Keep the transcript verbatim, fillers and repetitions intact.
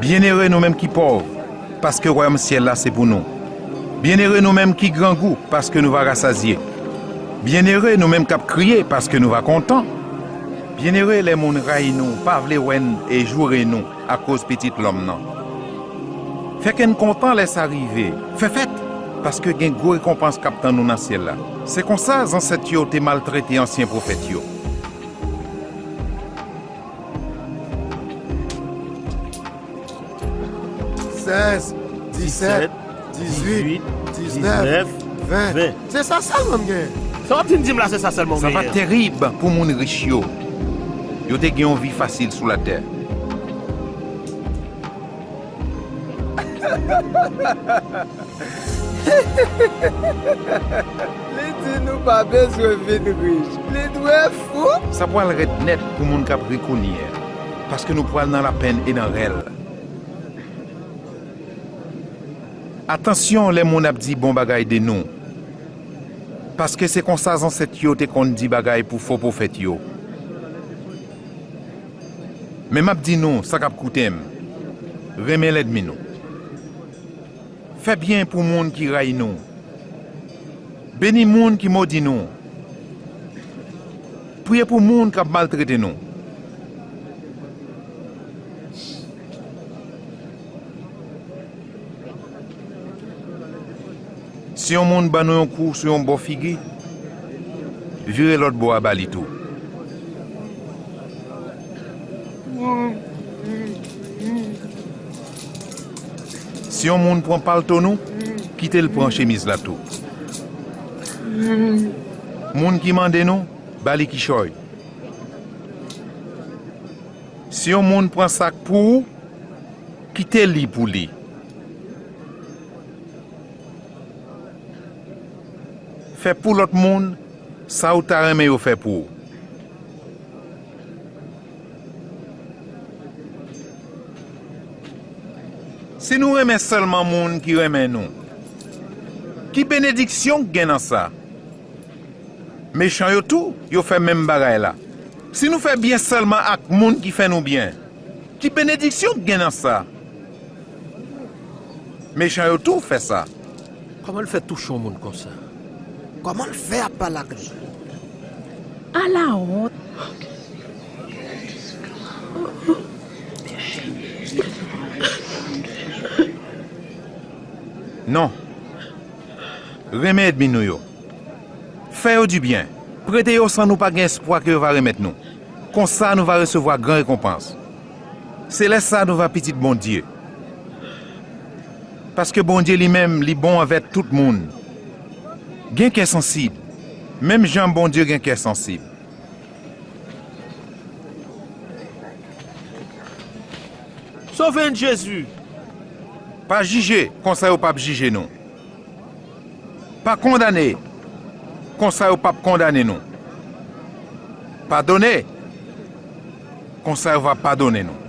Byennere nou menm ki pòv, paske wayòm syèl la se pou nou. Byennere nou menm ki grangou, paske nou va rasazye. Byennere nou menm k ap kriye, paske nou va kontan. Byennere lè moun rayi nou, pa vle wè n e joure nou akoz Pitit Lòm nan. Fè kè n kontan lè sa rive. Fè fèt, paske gen gwo rekonpans k ap tann nou nan syèl la. Se konsa zansèt yo te maltrete ansyen pwofèt yo. Sèz, disèt, dizuit, diznèf, ven. Se sa sèlman m genyen. Sa w ap vin di m la, se sa sèlman w genyen? Sa va terib pou moun rich yo. Yo te gen yon vi fasil sou latè. Li di nou pa bezwen vin rich. Li dwe fou. Sa pral rèd nèt pou moun k ap ri kounye a, paske nou pral nan lapenn e nan rèl. Atansyon lè moun ap di bon bagay de nou, paske se konsa zansèt yo te konn di bagay pou fo pwofèt yo. Men m ap di nou sa k ap koute m, renmen lènmi nou. Fè byen pou moun ki rayi nou. Beni moun ki modi nou. Priye pou moun k ap maltrete nou. Si yon moun ban nou yon kou sou yon bò figi, vire lòt bò a ba li tou. Si yon moun pran palto nou, kite l pran chemiz la tou. Moun ki mande nou, ba li kichòy. Si yon moun pran sak pou ou, kite li pou li. Fè pou lòt moun sa ou ta renmen yo fè pou ou. Si nou renmen sèlman moun ki renmen nou, ki benediksyon k gen nan sa? Mechan yo tou, yo fè menm bagay la. Si nou fè byen sèlman ak moun ki fè nou byen, ki benediksyon k gen nan sa? Mechan yo tou fè sa. Kòman l fè touche yon moun konsa? Kòman l fè ap pale ak li? Alawont! Non. Renmen ènmi nou yo. Fè yo dibyen. Prete yo san nou pa gen espwa ke yo va remèt nou. Konsa nou va resevwa gran rekonpans. Se lè sa a nou va pitit Bondye. Paske Bondye li menm, li bon anvè tout moun. Gen kè sansib, menm jan Bondye gen kè sansib. Sove n, Jezi! Pa jije, konsa yo p ap jije nou. Pa kondane, konsa yo p ap kondane nou. Padone, konsa yo va padone nou.